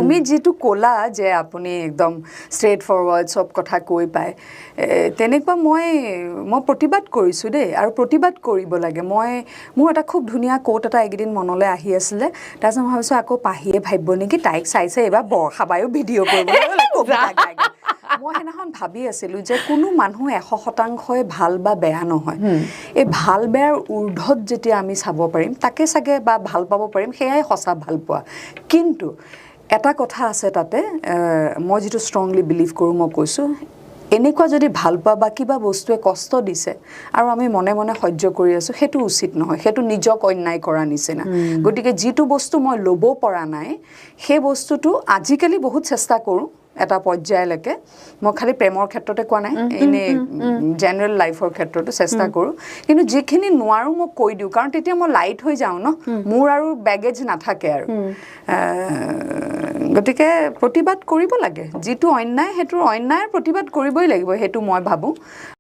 তুমি যিটো ক'লা যে আপুনি একদম ষ্ট্ৰেইট ফৰৱাৰ্ড, চব কথা কৈ পায়, তেনেকুৱা মই প্ৰতিবাদ কৰিছোঁ দেই আৰু প্ৰতিবাদ কৰিব লাগে। মোৰ এটা খুব ধুনীয়া কোট এটা এইকেইদিন মনলৈ আহি আছিলে। তাৰপিছত মই ভাবিছোঁ আকৌ পাহিয়ে ভাবিব নেকি, তাইক চাইছে এইবাৰ বৰ্ষা বায়ো ভিডিঅ' কৰিবলৈ কবিতা গাই গাই। মই সেইদিনাখন ভাবি আছিলোঁ যে কোনো মানুহ 100%ই ভাল বা বেয়া নহয়। এই ভাল বেয়াৰ ঊৰ্ধত যেতিয়া আমি চাব পাৰিম তাকে চাগে বা ভাল পাব পাৰিম, সেয়াই সঁচা ভাল পোৱা। কিন্তু এটা কথা আছে তাতে, মই যিটো ষ্ট্ৰংলি বিলিভ কৰোঁ, মই কৈছোঁ, এনেকুৱা যদি ভাল পোৱা বা কিবা বস্তুৱে কষ্ট দিছে আৰু আমি মনে মনে সহ্য কৰি আছোঁ, সেইটো উচিত নহয়। সেইটো নিজক অন্যায় কৰা নিচিনা। গতিকে যিটো বস্তু মই ল'ব পৰা নাই, সেই বস্তুটো আজিকালি বহুত চেষ্টা কৰোঁ এটা পৰ্যায়লৈকে। মই খালি প্ৰেমৰ ক্ষেত্ৰতে কোৱা নাই, এনেই জেনেৰেল লাইফৰ ক্ষেত্ৰতো চেষ্টা কৰোঁ। কিন্তু যিখিনি নোৱাৰোঁ মই কৈ দিওঁ, কাৰণ তেতিয়া মই লাইট হৈ যাওঁ ন, মোৰ আৰু বেগেজ নাথাকে আৰু। গতিকে প্ৰতিবাদ কৰিব লাগে। যিটো অন্যায়, সেইটোৰ অন্যায়ৰ প্ৰতিবাদ কৰিবই লাগিব, সেইটো মই ভাবোঁ।